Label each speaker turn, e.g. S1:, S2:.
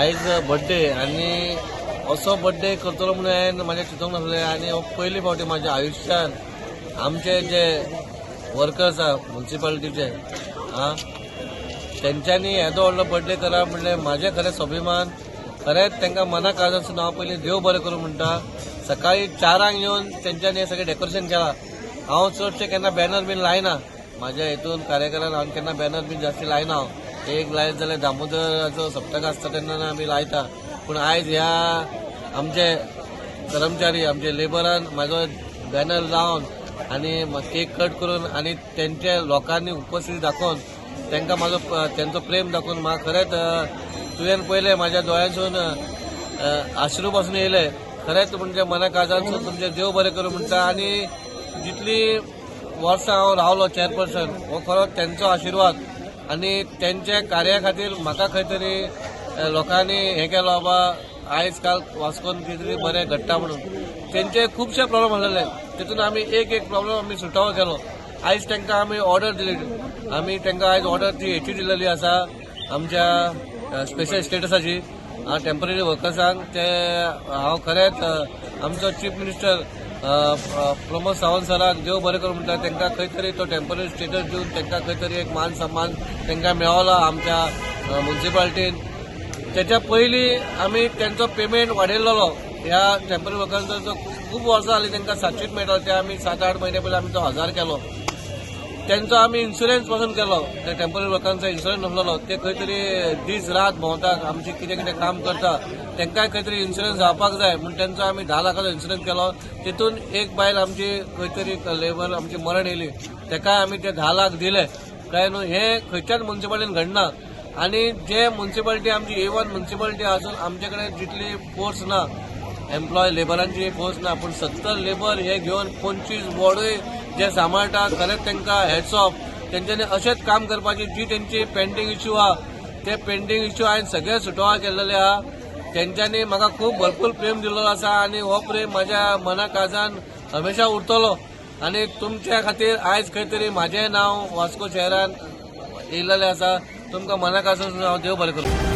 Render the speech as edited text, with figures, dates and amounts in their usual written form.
S1: आयज बड्डे आनी असो बड्डे करतलो म्हणून हांवें म्हाज्या चिंतूंक नासलें. आनी हो पयली फावटी म्हाज्या आयुश्यान आमचे जे वर्कर्स आहा मुन्सिपालिटीचे, आं, तेंच्यांनी येदो व्हडलो बड्डे करप म्हणल्यार म्हाजें खरें स्वाभिमान. खरेंच तांकां मना काळजासून हांव पयलीं देव बरें करूं म्हणटा. सकाळी 4 येवन तेंच्यांनी हें सगळें डेकोरेशन केलां. हांव चडशें केन्ना बॅनर बीन लायना. म्हाज्या हितून कार्यकारान हांव केन्ना बॅनर बीन जास्ती लायना. हांव एक लायत जाल्यार दामोदराचो सप्तक आसता तेन्ना आमी लायता. पूण आयज ह्या आमचे कर्मचारी, आमचे लेबरान म्हाजो बॅनर लावन आनी केक कट करून आनी तेंचे लोकांनी उपस्थिती दाखोवन, तांकां म्हाजो तेंचो प्रेम दाखोवन म्हाका खरेंच, तुवें पळयलें, म्हाज्या दोळ्यांसून आश्रू पासून येयले. खरेंच म्हणजे मना काळजांसून तुमचें देव बरें करूं म्हणटा. आनी जितली वर्सां हांव रावलो चेअरपर्सन, हो खरो तेंचो आशिर्वाद आनी तेंच्या कार्या खातीर म्हाका खंय तरी लोकांनी हें केलो, बाबा आयज काल वास्कोन कितें तरी बरें घडटा म्हणून. तेंचे खुबशे प्रॉब्लम आसलेले, तितून आमी एक एक प्रॉब्लम आमी सुटावो केलो. आयज तांकां आमी ऑर्डर दिली. आमी तांकां आयज ऑर्डर ती हेची दिलेली आसा, आमच्या स्पेशल स्टेटसाची टेंपररी वर्कर्सांक. ते हांव खरेंच आमचो चीफ मिनिस्टर प्रमोद सावंत सराक देव बरें करूं म्हणटा. तांकां खंय तरी तो टेंपररी स्टेटस दिवन तांकां खंय तरी एक मान सन्मान तांकां मेळोला आमच्या मुन्सिपालिटीन. त्याच्या पयलीं आमी तेंचो पेमेंट वाडयलेलो. ह्या टेंपररी वर्कर्सांचो खूब वर्सां जालीं तांकां 700 मेळटालो, ते आमी 7-8 म्हयने पयलीं आमी तो 1000 केलो. तेंचो आमी इन्शुरन्स पासून केलो. त्या टेंपररी वर्करांचो इन्शुरन्स नासलेलो. ते खंय तरी दीस रात भोंवता, आमचे कितें कितें काम करता, तांकांय खंय तरी इन्शुरन्स जावपाक जाय म्हूण तेंचो आमी 10 लाखाचो इन्शुरन्स केलो. तितून एक बायल आमची खंय तरी लेबर आमची मरण येयली, ताकाय आमी ते 10 लाख दिले. काय न्हू, हें खंयच्याच मुन्सिपालिटीन घडना. आनी जे मुन्सिपालिटी आमची ए1 मुन्सिपालिटी आसून आमचे कडेन जितली फोर्स ना, एम्प्लॉय लेबरांची फोर्स ना, पूण 70 लेबर हे घेवन 25 वॉर्डूय जे सांबाळटा, खरेंच तांकां हॅट्स ऑफ. तेंच्यांनी अशेंच काम करपाची. जी तेंची पेंडींग इश्यू आहा, ते पेंडींग इश्यू हांवें सगळे सुटोवा केल्लेले आहा. तेंच्यांनी म्हाका खूब भरपूर प्रेम दिल्लो आसा आनी हो प्रेम म्हाज्या मना काळजान हमेशा उरतलो. आनी तुमच्या खातीर आयज खंय तरी म्हाजें नांव वास्को शहरान येयलेलें आसा. तुमकां मना काळजान हांव देव बरें करूं.